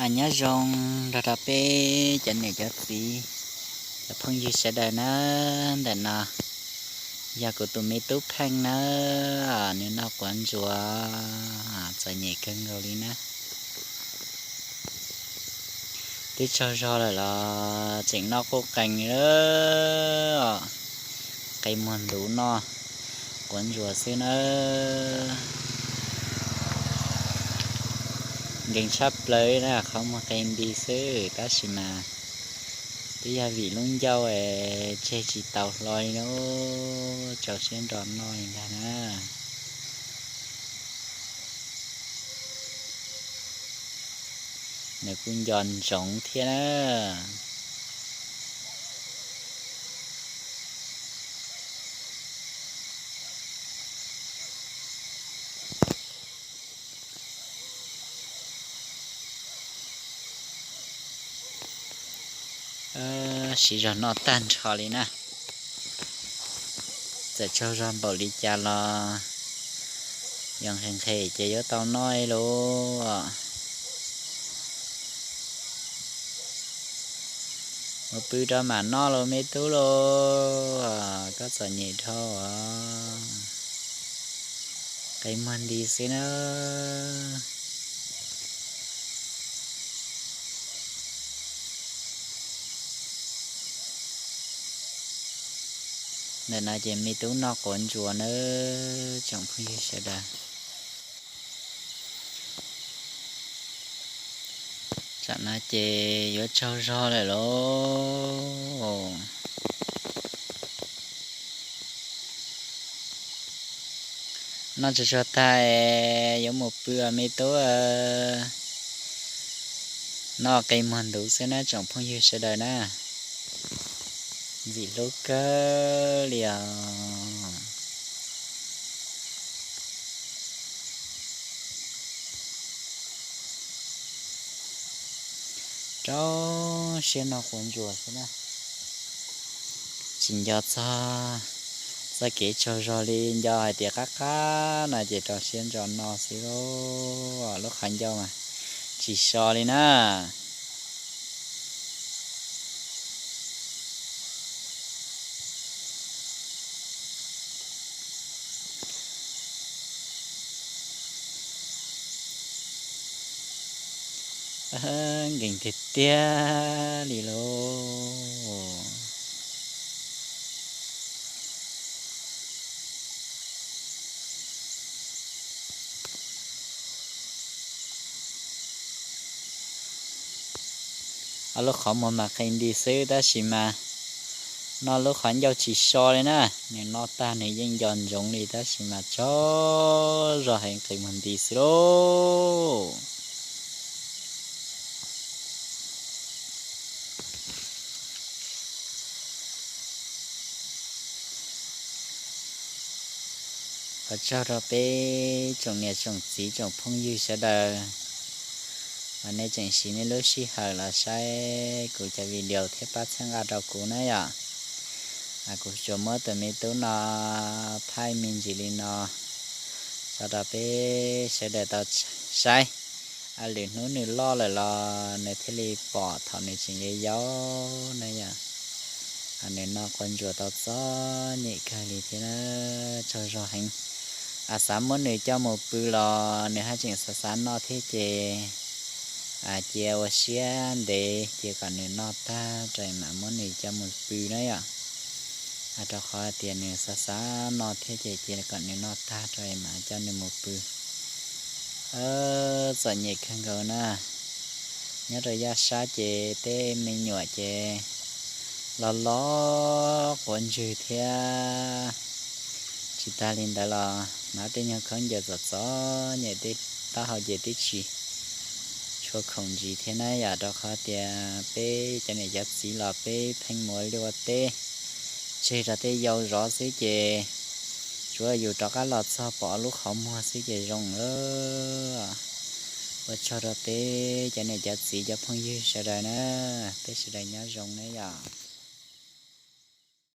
Nyob zoo nrog rau peb cov niam cov txiv, cov phooj ywg sawv daws na. Ntawm no yog kuv tus me tub Pheej na, nws noj quav ntsuas txom nyem kawg nkaus li na. Twb tsaug zog lawm los tseem noj quj qees os, qe muag ntuv noj quav ntsuas xwb na. Nkees tshaj plaws na, qhov muag qe nti xwb tab sis mas twb yog vim lub ncauj es tseg tsis taus hlo li na, tsaus siab nrog noj li ntag na. Nws kuj nco ntsoov thiab na. Siv zog noj tag nrho li na. Txawm tsaug zog npaum li cas los yog nqhis nqhis ces yuav tau noj lauj. Mus pw rau mam noj lauj me tub lauj, koj txom nyem dhau os. Qe muag nti xwb na. Ntawm no ces me tub noj quav ntsuas nawb tsoom phooj ywg sawv daws. Tsam no ces yuav tsaug zog lawm lauj. Noj tsuag tsuag tag yuav mus pw me tub. Noj qe muag ntuv xwb na tsoom phooj ywg sawv daws na. Ntxim hlub kawg li os. Rau siab noj quav ntsuas xwb na. Tsis nco txog txoj kev tsaug zog li, nco hais tias qab qab no ces rau siab ntso noj xwb lauj. Lub qhov ncauj mas tsis so li na. Nkees tiag tiag li lauj. Ob lub qhov muag mas qe nti xwb tab sis mas noj lub qhov ncauj tsis so li na. Nws noj tag nws yeej nco ntsoov li tab sis mas tsaug zog heev qe muag nti xwb lauj. Thov tsaug rau peb tsoom niam tsoom txiv tsoom phooj ywg sawv daws uas nej tseem siv nej lub sij hawm los saib kuv cov video thiab pab txhawb nqa rau kuv na yom. Kuv tsuas muab tus me tub no thaij me ntsis li no tso rau peb sawv daws tau saib. Lwm hnub nws loj lawm los nws thiaj li pom thaum nws tseem yau yau na yom. Nws noj quav ntsuas tau txom nyem kawg li thiab na, tsaug zog heev. Xav muab nws coj mus pw los nws haj tseem xav xav noj thiab ces cia ua siab ntev cia kom nws noj tag rau mam muab nws coj mus pw na yom. Rau qhov tias nws xav xav noj thiab ces cia kom nws noj tag rau mam coj nws mus pw. Txom nyem kawg nkaus na. Nyob rau yaj sab ces tej me nyuam ces los los quav ntswg thiab. Tsis tas li ntawd los hnav tej nyuag khaub ncaws txom txom nyem, tej taub hau ces twb tsis tshua khoom ntsis thiab na yom, rau qhov tias peb cov niam cov txiv los peb pheej mus ua liaj ua teb, tseg rau tej yau zov xwb ces tsuav yus rov qab los txog pom lub qhov muag xwb ces zoo lawm. Ua tsaug rau peb cov niam cov txiv cov phooj ywg sawv daws na, peb sawv daws nyob zoo na yom.